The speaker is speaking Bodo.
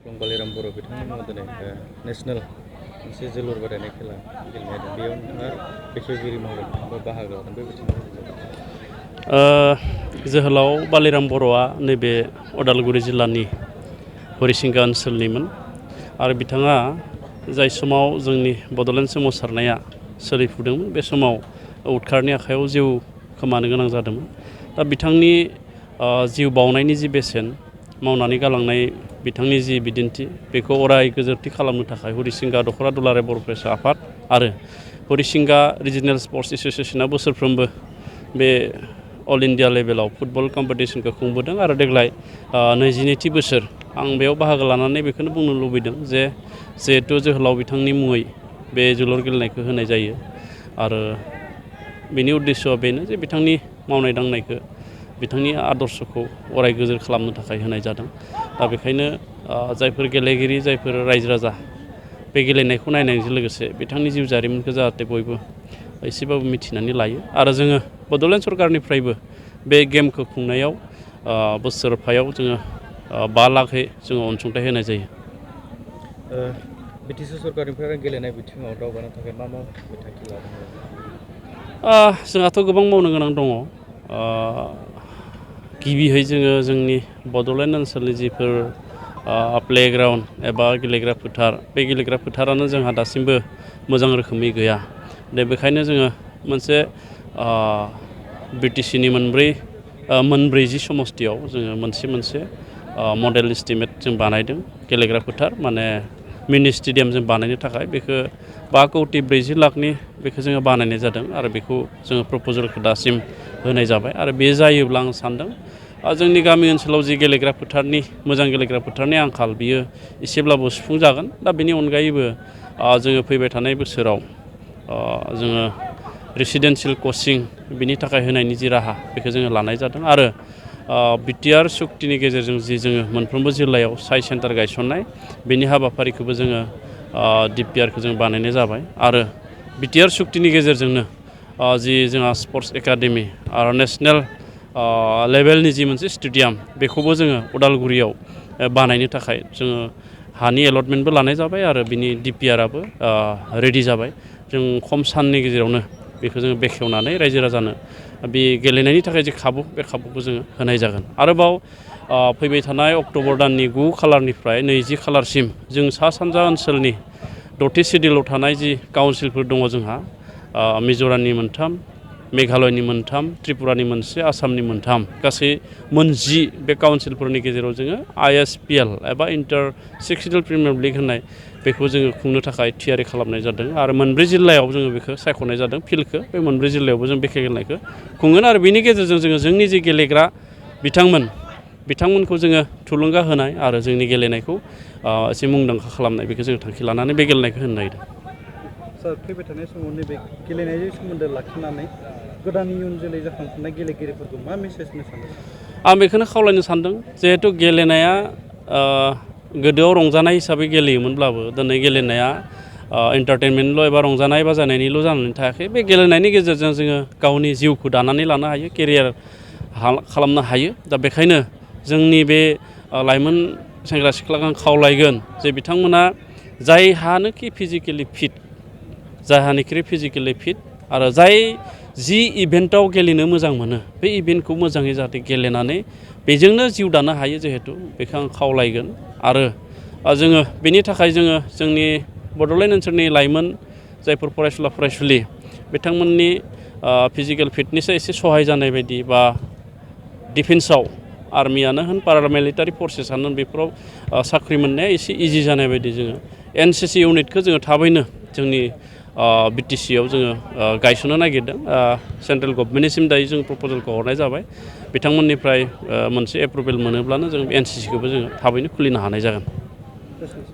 बालिराम बर' बिथांमोनहा दिनै नेसनेल मोनसे जोलुर बादायनाय खेला गेलेनाय दं बेयाव नोंथाङा बेखेवगिरि महरै बा बाहागो लादों बे बिथिङाव जोहोलाव बालिराम बर'आ नैबे उदालगुरि जिल्लानि हरिसिंगा ओनसोलनिमोन आरो बिथाङा जाय समाव जोंनि बड'लेण्ड सोमावसारनाया सोलिफुदोंमोन बे समाव उदखारनि आखायाव जिउ खोमानो गोनां जादोंमोन। दा बिथांनि जिउ बाउनायनि जि बेसेन मावनानै गालांनाय बिथांनि जि बिदिन्थि बेखौ अराय गोजोरथि खालामनो थाखाय हरिसिंगा दख'रा दुलाराय बर' फरायसा आफाद आरो हरिसिंगा रिजिनेल स्पर्ट्स एस'सियेसना बोसोरफ्रोमबो बे अल इन्डिया लेभेलाव फुटबल कम्पिटिसनखौ खुंबोदों आरो देग्लाय 22थि बोसोर आं बेयाव बाहागो लानानै बेखौनो बुंनो लुबैदों जे जिहेथु जोहोलाव बिथांनि मुङै बे जोलुर गेलेनायखौ होनाय जायो आरो बेनि उद्देस्यआ बेनो जे बिथांनि मावनाय दांनायखौ बिथांनि आदर्शखौ अराय गोजोर खालामनो थाखाय होनाय जादों। दा बेखायनो जायफोर गेलेगिरि जायफोर रायजो राजा बे गेलेनायखौ नायनायजों लोगोसे बिथांनि जिउ जारिमिनखौ जाहाथे बयबो एसेबाबो मिथिनानै लायो आरो जोङो बड'लेण्ड सरकारनिफ्रायबो बे गेमखौ खुंनायाव बोसोरफायाव जोङो 5 लाखै जोङो अनसुंथाइ होनाय जायो। बिटिसि सरकारनिफ्राय गेलेनाय बिथिङाव दावगानो थाखाय मा बिथांखि लादों? जोंहाथ' गोबां मावनो गोनां दङ। गिबियै जोङो जोंनि बड'लेण्ड ओनसोलनि जिफोर प्लेग्राउन्ड एबा गेलेग्रा फोथार बे गेलेग्रा फोथारानो जोंहा दासिमबो मोजां रोखोमै गैया। दा बेखायनो जोङो मोनसे बिटिसिनि मोनब्रैजि समस्तियाव जोङो मोनसे मडेल एस्टिमेट जों बानायदों गेलेग्रा फोथार माने मिनि स्टेडियाम जों बानायनो थाखाय बेखौ 5,40 लाखनि बेखौ जोङो बानायनाय जादों आरो बेखौ जोङो प्रप'जेलखौ दासिम होनाय जाबाय आरो बे जायोब्ला आं सान्दों जोंनि गामि ओनसोलाव जि गेलेग्रा फोथारनि मोजां गेलेग्रा फोथारनि आंखाल बियो एसेब्लाबो सुफुंजागोन। दा बेनि अनगायैबो जोङो फैबाय थानाय बोसोराव जोङो रेसिडेन्सियेल कचिं बिनि थाखाय होनायनि जि राहा बेखौ जोङो लानाय जादों आरो बिटिआर सुक्तिनि गेजेरजों जि जोङो मोनफ्रोमबो जिल्लायाव साइ सेन्टार गायसननाय बेनि हाबाफारिखौबो जोङो डिपिआरखौ जों बानायनाय जाबाय आरो बिटिआर सुक्तिनि गेजेरजोंनो जि जोंहा स्पर्ट्स एकाडेमि आरो नेसनेल लेभेलनि जि मोनसे स्टेडियाम बेखौबो जोङो उदालगुरियाव बानायनो थाखाय जोङो हानि एलटमेन्टबो लानाय जाबाय आरो बिनि डिपिआरआबो रेडि जाबाय। जों खम साननि गेजेरावनो बेखौ जोङो बेखेवनानै रायजो राजानो बे गेलेनायनि थाखाय जि खाबु बे खाबुखौ जोङो होनाय जागोन। आरोबाव फैबाय थानाय अक्ट'बर दाननि 9 खालारनिफ्राय 20 खालारसिम जों सा सानजा ओनसोलनि 6थि सिडिउलाव थानाय जि काउन्सिलफोर दङ जोंहा मिज'रामनि 3, मेघालयनि 3, त्रिपुरानि 1, आसामनि 3 गासै 10 बे काउन्सिलफोरनि गेजेराव जोङो ISPL एबा इन्टार सेक्सनेल प्रिमियार लिग होननाय बेखौ जोङो खुंनो थाखाय थियारि खालामनाय जादों आरो 4 जिल्लायाव जोङो बेखौ सायख'नाय जादों फिल्डखौ बे 4 जिल्लायावबो जों बे गेलेनायखौ खुंगोन आरो बेनि गेजेरजों जोंनि जि गेलेग्रा बिथांमोनखौ जोङो थुलुंगा होनाय आरो जोंनि गेलेनायखौ एसे मुंदांखा खालामनाय बेखौ जोङो थांखि लानानै बे गेलेनायखौ होनो नागिरदों। सार फैबाय थानाय समाव नैबे गेलेनायजों सोमोन्दो लाखिनानै गोदान इयुन जोलै जाखांफुनाय गेलेगिरिफोरखौ मा मेसेज होनो सानो? आं बेखौनो खावलायनो सानदों जिहेथु गेलेनाया गोदोआव रंजानाय हिसाबै गेलेयोमोनब्लाबो दिनै गेलेनाया एन्टारटेनमेन्टल' एबा रंजानाय बाजानायनिल' जानानै थायाखै। बे गेलेनायनि गेजेरजों जोङो गावनि जिउखौ दानानै लानो हायो केरियार खालामनो हायो। दा बेखायनो जोंनि बे लाइमोन सेंग्रा सिख्लाखौ आं खावलायगोन जे बिथांमोना जायहानोखि फिजिकेलि फिट आरो जाय जि इभेन्टआव गेलेनो मोजां मोनो बे इभेन्टखौ मोजाङै जाहाथे गेलेनानै बेजोंनो जिउ दानो हायो जिहेथु बेखौ आं खावलायगोन आरो जोङो बेनि थाखाय जोंनि बड'लेण्ड ओनसोलनि लाइमोन जायफोर फरायसुला फरायसुलि बिथांमोननि फिजिकेल फिटनेसा एसे सहाय जानाय बायदि बा डिफेन्सआव आर्मियानो होन पारामिलिटारि फर्सेसानो होन बेफोराव साख्रि मोननाया एसे इजि जानाय बायदि जोङो NCC इउनिटखौ जोङो थाबैनो जोंनि बिटिसिआव जोङो गायसननो नागिरदों। सेन्ट्रेल गभमेन्टनिसिम दायो जों प्रप'जेलखौ हरनाय जाबाय। बिथांमोननिफ्राय मोनसे एप्रुभेल मोनोब्लानो जों NCCखौबो जोङो थाबैनो खुलिनो हानाय जागोन।